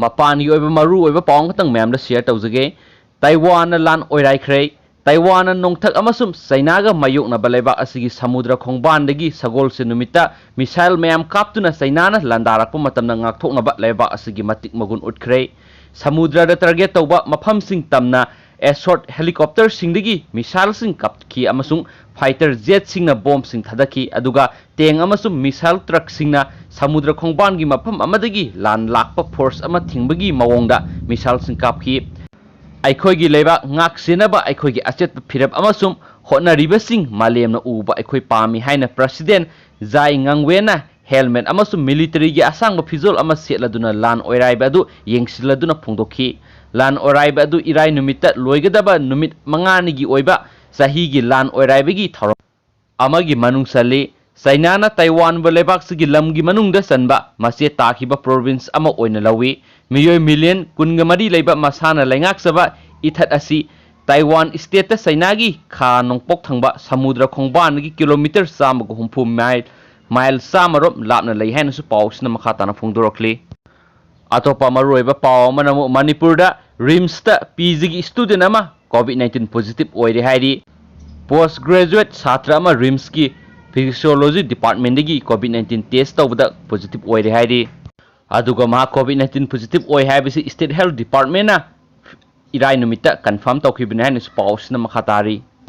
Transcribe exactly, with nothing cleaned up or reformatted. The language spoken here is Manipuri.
ꯃꯄꯥꯟꯒꯤ ꯑꯣꯏꯕ ꯃꯔꯨ ꯑꯣꯏꯕ ꯄꯥꯎ ꯑꯃꯈꯛꯇꯪ ꯃꯌꯥꯝꯗ share ꯇꯧꯖꯒꯦ꯫ ꯇꯥꯏꯋꯥꯟꯅ ꯂꯥꯟ ꯑꯣꯏꯔꯥꯏꯈ꯭ꯔꯦ꯫ ꯇꯥꯏꯋꯥꯟꯅ ꯅꯣꯡꯊꯛ ꯑꯃꯁꯨꯡ ꯆꯩꯅꯥꯒ ꯃꯥꯌꯣꯛꯅꯕ ꯂꯩꯕꯥꯛ ꯑꯁꯤꯒꯤ ꯁꯃꯨꯗ꯭ꯔ ꯈꯣꯡꯕꯥꯟꯗꯒꯤ ꯁꯒꯣꯜꯁꯦꯟ ꯅꯨꯃꯤꯠꯇ missile ꯃꯌꯥꯝ ꯀꯥꯞꯇꯨꯅ ꯆꯩꯅꯥꯅ ꯂꯥꯟꯗꯥꯔꯛꯄ ꯃꯇꯝꯗ ꯉꯥꯛꯊꯣꯛꯅꯕ ꯂꯩꯕꯥꯛ ꯑꯁꯤꯒꯤ ꯃꯇꯤꯛ ꯃꯒꯨꯟ ꯎꯠꯈ꯭ꯔꯦ꯫ ꯁꯃꯨꯗ꯭ꯔꯗ target ꯇꯧꯕ ꯃꯐꯝꯁꯤꯡ ꯇꯝꯅ assault helicopterꯁꯤꯡꯗꯒꯤ missileꯁꯤꯡ ꯀꯥꯞꯈꯤ ꯑꯃꯁꯨꯡ fighter jetꯁꯤꯡꯅ bombꯁꯤꯡ ꯊꯥꯗꯈꯤ, ꯑꯗꯨꯒ tank ꯑꯃꯁꯨꯡ missile truckꯁꯤꯡꯅ ꯁꯃꯨꯗ꯭ꯔ ꯈꯣꯡꯕꯥꯟꯒꯤ ꯃꯐꯝ ꯑꯃꯗꯒꯤ ꯂꯥꯟ ꯂꯥꯛꯄ force ꯑꯃ ꯊꯤꯡꯕꯒꯤ ꯃꯑꯣꯡꯗ missileꯁꯤꯡ ꯀꯥꯞꯈꯤ꯫ ꯑꯩꯈꯣꯏꯒꯤ ꯂꯩꯕꯥꯛ ꯉꯥꯛ ꯁꯦꯟꯅꯕ ꯑꯩꯈꯣꯏꯒꯤ ꯑꯆꯦꯠꯄ ꯐꯤꯔꯦꯞ ꯑꯃꯁꯨꯡ ꯍꯣꯠꯅꯔꯤꯕꯁꯤꯡ ꯃꯥꯂꯦꯝꯅ ꯎꯕ ꯑꯩꯈꯣꯏ ꯄꯥꯝꯃꯤ ꯍꯥꯏꯅ President Tsai Ing-wenꯅ helmet ꯑꯃꯁꯨꯡ militaryꯒꯤ ꯑꯁꯥꯡꯕ ꯐꯤꯖꯣꯜ ꯑꯃ ꯁꯦꯠꯂꯗꯨꯅ ꯂꯥꯟ ꯑꯣꯏꯔꯥꯏꯕ ꯑꯗꯨ ꯌꯦꯡꯁꯤꯜꯂꯗꯨꯅ ꯐꯣꯡꯗꯣꯛꯈꯤ꯫ ꯂꯥꯟ ꯑꯣꯏꯔꯥꯏꯕ ꯑꯗꯨ ꯏꯔꯥꯏ ꯅꯨꯃꯤꯠꯇ ꯂꯣꯏꯒꯗꯕ ꯅꯨꯃꯤꯠ ꯃꯉꯥꯅꯤꯒꯤ ꯑꯣꯏꯕ ꯆꯍꯤꯒꯤ ꯂꯥꯟ ꯑꯣꯏꯔꯥꯏꯕꯒꯤ ꯊꯧꯔꯝ ꯑꯃꯒꯤ ꯃꯅꯨꯡ ꯆꯜꯂꯤ꯫ ꯆꯩꯅꯥꯅ ꯇꯥꯏꯋꯥꯟꯕꯨ ꯂꯩꯕꯥꯛꯁꯤꯒꯤ ꯂꯝꯒꯤ ꯃꯅꯨꯡꯗ ꯆꯟꯕ ꯃꯆꯦ ꯇꯥꯈꯤꯕ province ꯑꯃ ꯑꯣꯏꯅ ꯂꯧꯏ꯫ ꯃꯤꯑꯣꯏ million ꯀꯨꯟꯒ ꯃꯔꯤ ꯂꯩꯕ ꯃꯁꯥꯅ ꯂꯩꯉꯥꯛꯆꯕ ꯏꯊꯠ ꯑꯁꯤ ꯇꯥꯏꯋꯥꯟ stateꯇ ꯆꯩꯅꯥꯒꯤ ꯈꯥ ꯅꯣꯡꯄꯣꯛ ꯊꯪꯕ ꯁꯃꯨꯗ꯭ꯔ ꯈꯣꯡꯕꯥꯟꯗꯒꯤ kilometre ꯆꯥꯝꯃꯒ ꯍꯨꯝꯐꯨ mile, mile ꯆꯥꯝꯃ ꯔꯣꯝ ꯂꯥꯞꯅ ꯂꯩ ꯍꯥꯏꯅꯁꯨ ꯄꯥꯎ ꯑꯁꯤꯅ ꯃꯈꯥ ꯇꯥꯅ ꯐꯣꯡꯗꯣꯔꯛꯂꯤ꯫ ꯑꯇꯣꯞꯄ ꯃꯔꯨꯑꯣꯏꯕ ꯄꯥꯎ ꯑꯃꯅ ꯑꯃꯨꯛ ꯃꯅꯤꯄꯨꯔꯗ RIMSꯇ PGꯒꯤ student ꯑꯃ COVID nineteen positive ꯑꯣꯏꯔꯦ ꯍꯥꯏꯔꯤ꯫ Post graduate ꯁꯥꯇ꯭ꯔ ꯑꯃ RIMSꯀꯤ physiology departmentꯗꯒꯤ COVID nineteen test ꯇꯧꯕꯗ positive ꯑꯣꯏꯔꯦ ꯍꯥꯏꯔꯤ꯫ ꯑꯗꯨꯒ ꯃꯍꯥꯛ COVID nineteen positive ꯑꯣꯏ ꯍꯥꯏꯕꯁꯤ state health departmentꯅ ꯏꯔꯥꯏ ꯅꯨꯃꯤꯠꯇ confirm ꯇꯧꯈꯤꯕꯅꯤ ꯍꯥꯏꯅꯁꯨ ꯄꯥꯎ ꯑꯁꯤꯅ ꯃꯈꯥ ꯇꯥꯔꯤ꯫